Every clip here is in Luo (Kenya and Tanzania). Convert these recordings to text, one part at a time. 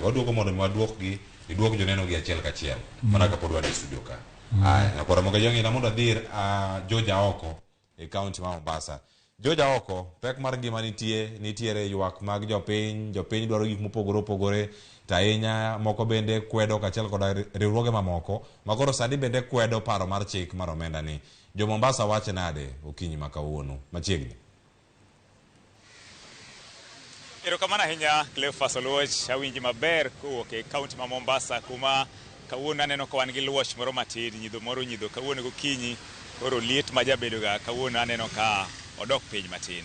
Waduogo mondo mi waduokgi, iduok joneno gi achiel kachiel mana kapod wan e studio ka. Aya, nyakwara Moga Jang'ina mondo adhi ir George Aoko e kaunti ma Mombasa. George Aoko, pek mar ngima nitie, nitiere ywak mag jopiny, jopiny dwaro gik mopogore opogore, to ahinya moko bende kwedo kaachiel koda riwruoge mamoko ma koro sani bende kwedo paro mar chik mar omenda ni. Jo Mombasa wache nade okinyi ma kawuono machiegni? Erokamano ahinya Cleophas Oluoch, awinji maber kowuok e kaunti ma Mombasa kuma kawuono aneno ka wan gi luoch moro matin, nyidho moro nyidho kawuono gokinyi, koro liet ma jabedoga kawuono aneno ka odok piny matin.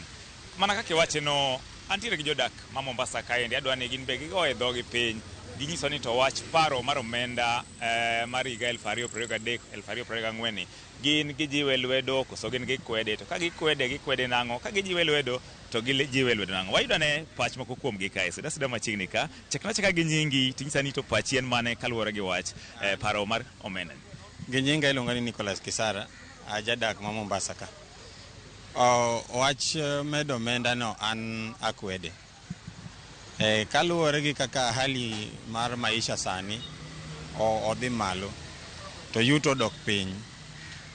Mana kaka iwache no, antiere gi jodak ma Mombasa kaendi, adwa ni gin be gigoye dhogi piny, ginyiso ni to wach paro mar omenda mar higa 2023 2024 ni gin gijiwe lwedo koso gin gikwede, to ka gikwede, gikwede nang'o, ka gijiwe lwedo to gijiwe lwedo nang'o. Wayudo ane pach moko kuom gi kae, suda suda machiegni ka, chakna achaka gi nyingi, tinyisa ni to pachi en mane kaluwore gi wach paro mar omenda ni. Gi nyinga iluonga ni Nicholas Kisara, ajadak ma Mombasa ka. Wach medo omenda no an akwede. Kaluwore gi kaka hali mar maisha sani odhi malo to yuto odok piny.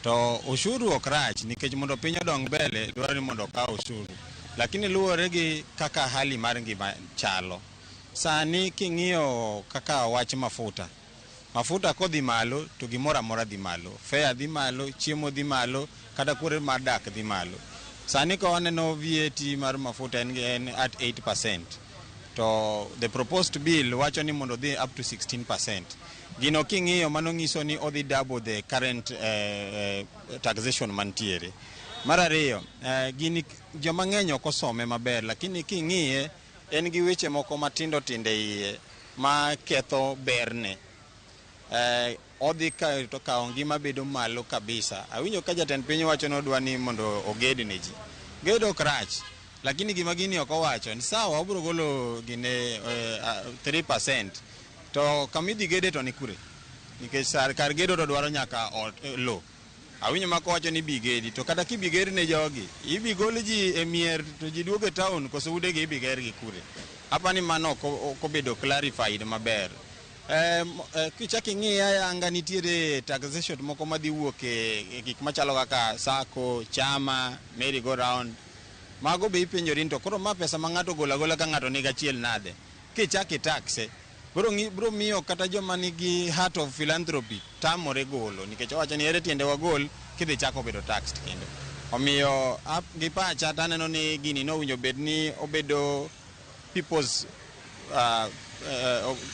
To ushuru ok rach nikech mondo piny odong mbele dwaro ni mondo okaw ushuru. Lakini luwore gi kaka hali mar ngima chalo. Sani king'iyo kaka wach mafuta, mafuta kodhi malo to gimoro amora dhi malo. Fare dhi malo, chiemo dhi malo, kata kuonde mar dak dhi malo. Sani ka waneno VAT mar mafuta en at 8%. To the proposed bill wacho ni mondo odhi up to 16%. Gino king'iyo mano nyiso ni odhi double the current taxation mantiere. Mar ariyo, gini joma ng'eny ok osome maber, lakini king'iye en gi weche moko matindo tindo e iye ma ketho berne. Odhi to kawo ngima bedo malo kabisa. Awinjo ka jatend piny wacho ni odwa ni mondo oged ne ji. Gedo ok rach, lakini gima gini ok owacho ni sawa obiro golo gine 3% to kama idhi gede to ni kure? Nikech kar gedo to dwaro nyaka ot, lo. Awinjo ma kowacho ni bi gedi, to kata kibi ged ne jogi, ibi gol ji e mier to ji duogo e town koso utegi ibi ger gi kure? Apani mano ok obedo clarified maber. Kichak ing'iye ayanga nitiere taxation moko madhi wuok e gik machalo kaka sacco, chama, merry go round. Mago be ipenjori ni to koro ma pesa ma ng'ato ogolo agola ka ng'ato nigi achiel nade? Kichak itaxe, bro miyo kata joma nigi heart of philanthropy tamore golo nikech owacho ni ere tiende wagol kidhi chako bedo taxed kendo. Omiyo gi pacha taneno ni gini nowinjo bed ni obedo people's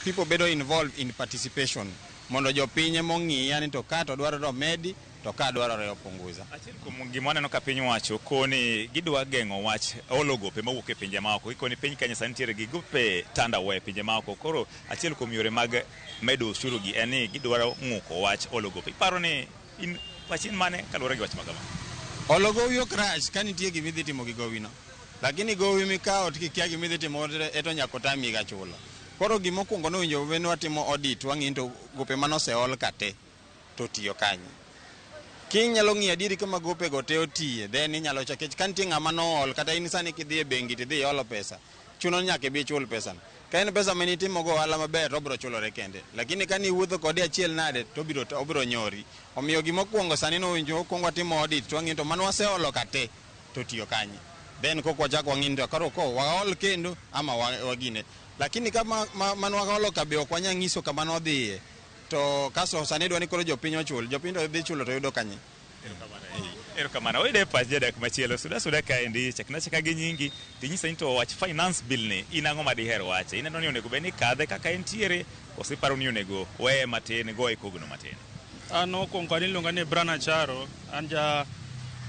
people bedo involved in participation mondo jopiny ema ong'iya ni to ka to dwarore omedi to ka dwarore opunguza. Achiel kuom gima waneno ka piny owacho koni gidwa geng'o wach olo gope mawuok e pinje maoko. Gikoni piny Kenya sani nitiere gi gope tandawa e pinje maoko. Koro achiel kuom yore mag medo ushuru gi en ni gidwaro ng'uko wach olo gope. Iparo ni in pachi en mane kaluwore gi wach ma kama? Olo gowi ok rach ka nitie gima idhi timo gi gowi no. Lakini gowi mikawo to kikia gima idhi timo eto nyaka otami ga chulo. Koro gima okwongo nowinjo bed ni watimo audit wang'i to gope manoseol ka te to otiyo kanye. Kinyalo ng'iyo adieri kama gope go te otiye, then inyalo chak nikech ka nitie ng'ama nool kata in sani kidhi e bengi tidhi iolo pesa, chuno ni nyaka ibi ichul pesa no. Ka en pesa mane itimo go ohala maber to obiro chulore kende. Lakini ka niwuotho kode achiel nade to obiro nyori. Omiyo gima okwongo sani nowinjo okwongo watimo audit to wang'iyo to mane waseolo ka te to otiyo kanye. Then kok wachak wang'i to koro ko waol kendo ama wagine. Lakini ka mane waolo ka be ok wanyal nyiso kama nodhiye. To kaso sani idwa ni koro jopiny ochul, jopiny to dhi chulo to yudo kanye? Erokamano. Wayude pach jadak machielo. Suda suda kaendi, chakna achaka gi nyingi, tinyisa ni to wach finance bill ni, in ang'o ma diher wache? Ineno ni onego bed ni kadhe kaka entiere, koso iparo ni onego weye matin, goye kogno matin? An mokwongo an iluonga ni Brian Acharo, an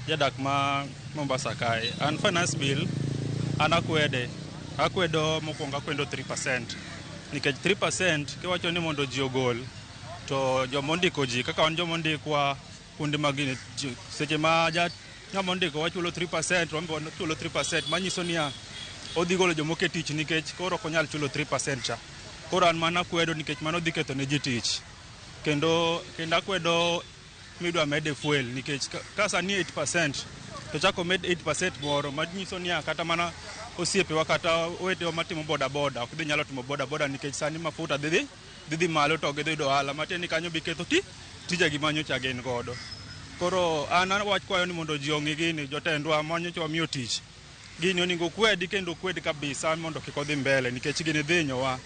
jadak ma Mombasa kae. An finance bill, an akwede. Akwedo mokwongo akwedo 3%. Nikech 3% kiwacho ni mondo ji ogol, to joma ondiko ji, kaka wan joma ondikwa kuonde mag gini, seche ma ng'ama ondiko wachulo 3%, wan be wachulo 3%, manyiso niya, odhi golo jomoko e tich nikech koro ok onyal chulo 3% cha. Koro an mana akwedo nikech mano dhi ketho ne ji tich. Kendo akwedo midwa mede fuel nikech ka sani 8% to chako med 8% moro manyiso niya kata mana Osiepewa kata owetewa matimo boda boda ok dhi nyalo timo boda boda nikech sani mafuta dhi malo to ok gidhi yudo ohala. Matiende ni kanyo biketho ti tijegi manyocha gin godo. Koro an wach kwayo ni mondo ji ong'i gini, jotendwa manyocha wamiyo tich. Gini onego kwedi kendo kwed kabisa mondo kik odhi mbele nikech gini dhi hinyowa.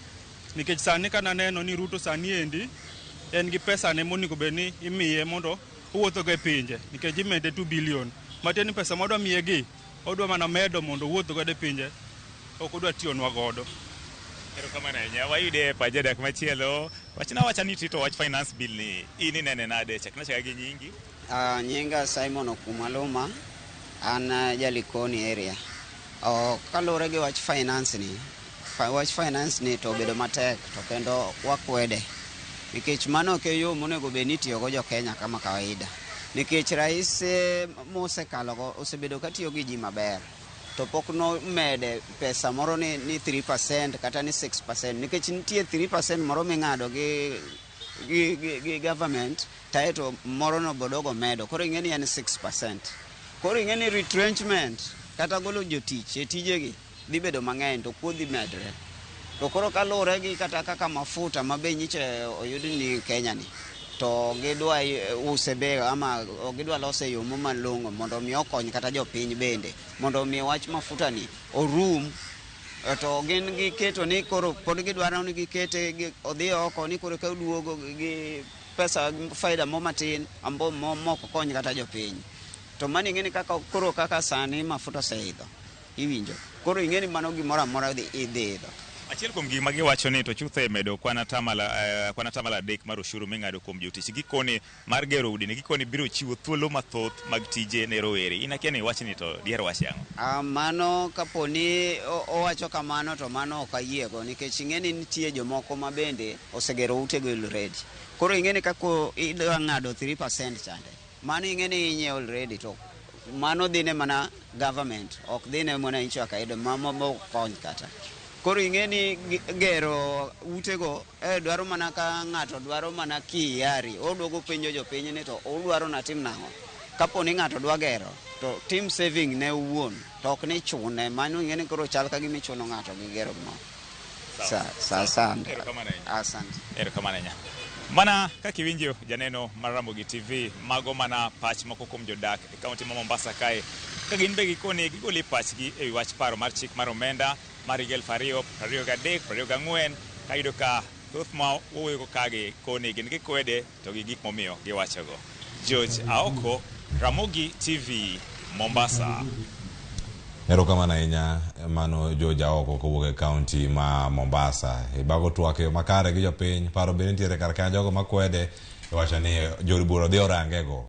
Nikech sani ka naneno ni Ruto sani endi en gi pesa ne monego bed ni imiye mondo owuothogo e pinje nikech imede 2 billion. Matiende ni pesa modwa miye gi odwa mana medo mondo owuoth godo e pinje ok odwa tiyonwa godo. Erokamano ahinya. Wayude e pach jadak machielo. Wachna wacha ni to wach finance bill ni in inene nade? Chakna chaka gi nyingi. Nyinga Simon Okumaluma, an Jalikoni area. Kaluwore gi wach finance ni, wach finance ni to obedo matek to kendo wakwede. Nikech mano ok e yo monego bed ni itiyogo jo Kenya kama kawaida. Nikech rais mosekalogo osebedo katiyo gi ji maber. To pok nomede pesa moro ni 3% kata ni 6%. Nikech nitie 3% moro ming'ado gi government taeto moro no bodogo medo. Koro ing'e ni en 6%. Koro ing'e ni retrenchment kata golo jotich e tijegi dhi bedo mang'eny to kuo dhi medre. To koro kaluwore gi kata kaka mafuta ma be nyicha oyud ni Kenya ni to gidwa use be ama gidwa lose e yo mo malong'o mondo mi okony kata jopiny bende mondo mi wach mafuta ni orum. To gin giketo ni koro pod gidwaro ni gikete odhi oko ni koro ka oduogo gi pesa faida mo matin ambo mok kony kata jopiny. To mano ing'e ni kaka koro kaka sani mafuta oseidho iwinjo. Koro ing'e ni mano gimoro amora dhi idho. Achiel kuom gik ma giwacho ni to chutho e medo kwan 3% mar ushuru ming'ado kuom jotich gikoni mar gero udi ni gikoni biro chiwo thuolo mathoth mag tije ne rowere. In akia ni wachni to diher wache ang'o? Mano kapo ni owacho kamano to mano ok ayiego nikech ing'e ni nitie jomoko ma bende osegero utego already. Koro ing'e ni kako idwa ng'ado 3% chande. Mano ing'e ni inyiewo already to mano dhine mana government ok dhine mwananchi wa kawaida ma kony kata. Koro ing'e ni gero utego dwaro mana ka ng'ato dwaro mana kiyari oduogo penjo jopiny ni to udwaro natim nang'o. Kapo ni ng'ato dwa gero to tim saving ne owuon to ok ni chune. Mano ing'e ni koro chal ka gima ichuno ng'ato gi gero gimoro. Sa. Erokamano ahinya. Asante. Erokamano ahinya. Mana kaka iwinjo janeno mar Ramogi TV, mago mana pach moko kuom jodak e kaunti ma Mombasa kae. Ka gin be gikoni gigolo pachgi ewi wach paro mar chik mar omenda mar higa 2023 24 kayudo ka thoth ma wawuoyogo kagi koni gin gikwede to gi gik momiyo giwachogo. George Aoko, Ramogi TV, Mombasa. Erokamano ahinya mano George Aoko kowuok e kaunti ma Mombasa. Ibago twak e yo makare gi jopiny, paro bende nitiere kar kanyo jogo makwede iwacho ni jood bura dhi orangego.